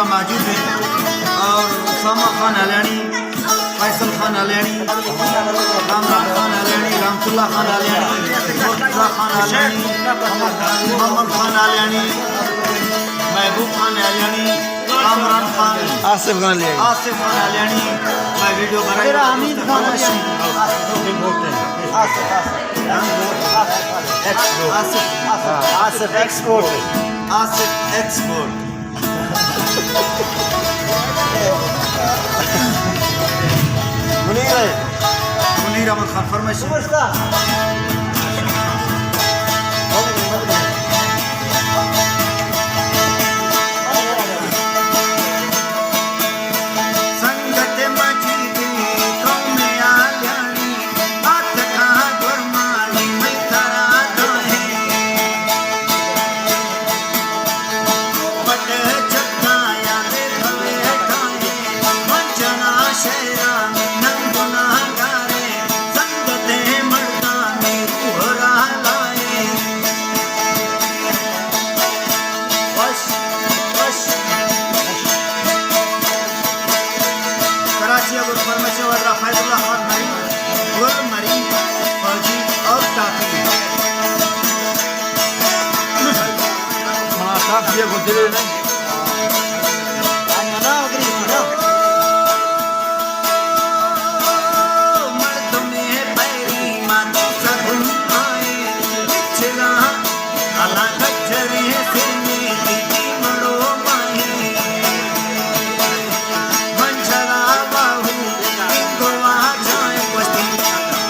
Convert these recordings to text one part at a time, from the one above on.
موجود ہیں اور اسامہ خان ہلیانی، فیصل خان ہلیانی، کامران خان ہلیانی، رحمت اللہ خان ہلیانی، مرتضی خان ہلیانی، محمد خان ہلیانی، محبوب خان ہلیانی، کامران خان، آصف خان ہلیانی۔ آصف خان ہلیانی، میں ویڈیو بنائی۔ میرا حمید خان ہلیانی۔ آصف، آصف، آصف، آصف، آصف ایکسپورٹ۔ آصف ایکسپورٹ۔ منیر ہے۔ منیر احمد خان، فرمائش۔ سنگت مجید قوم آلیانی، آتکا گرمانی مئی ترا دائیں۔ پٹ چکایا دے بھوے ٹائیں، من جنا شہرانی ننگ گناہگاریں، سنگتیں مردانی روح را لائیں۔ وش، وش۔ کراچی ءَ گوں پرمچ ءِ وڈرا فیض اللہ خان مری، گل مری، فوجی اور ٹاپی۔ ہاں، ٹاپی ءَ گوں دلے نہیں۔ مردمے پیری مات سگن آئے، بچگاں الا کچریں سرمے تئی مڑو ماہیں۔ من چرا باہو انگو واجائیں، گوشتی،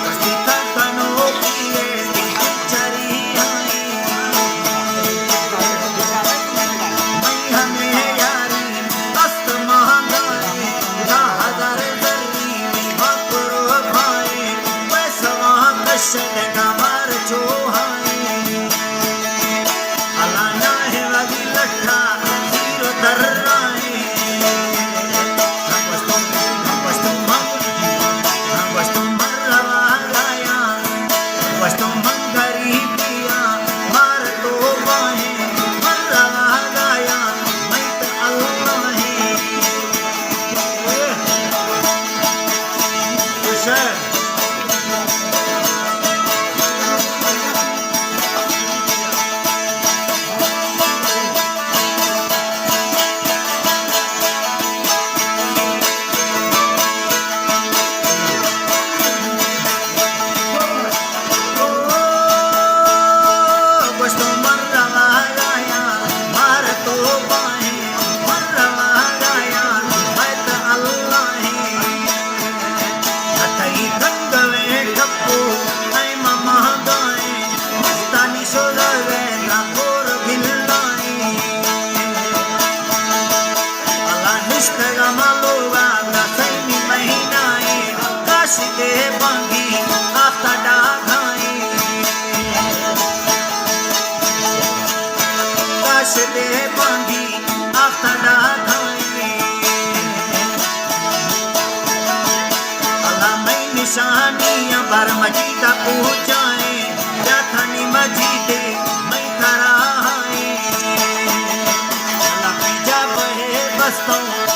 گوشتی تک کنوکی ئے تئی چری آئیں۔ مئی ہمے یاری است مہنگائیں، دہ ہزار زرینی مکرو بھائیں، پیسواں کشت گمار چوہائیں۔ الا ناہ وگی لٹا زیر و درائیں۔ ہم گوشتوں، ہم گوشتوں من، ہم گوشتوں من روا گایاں۔ گوشتوں من غریبیاں، مار تو باہیں، من روا گایاں، مئی تہ اللہ ہیں۔ خوش ہے۔ گوشتوں من روا گایاں، مار تو باہیں، من روا گایاں، مئی تہ اللہ ہیں۔ تئی تنگلیں ٹپو، اے ماما گائیں، مستانی شوزا گئے نا کور بلائیں۔ الا نشتگا ما لوگا نا سیمی مہینائیں، کاش دے بانگی آختا ڈاگائیں۔ کاش دے بانگی آختا ڈاگائیں۔ الا مئی نشانیاں بر مجیدا پوجائیں، یا تھنی مجیدے مئی ترا ہائیں۔ الا پیجا بہے بستوں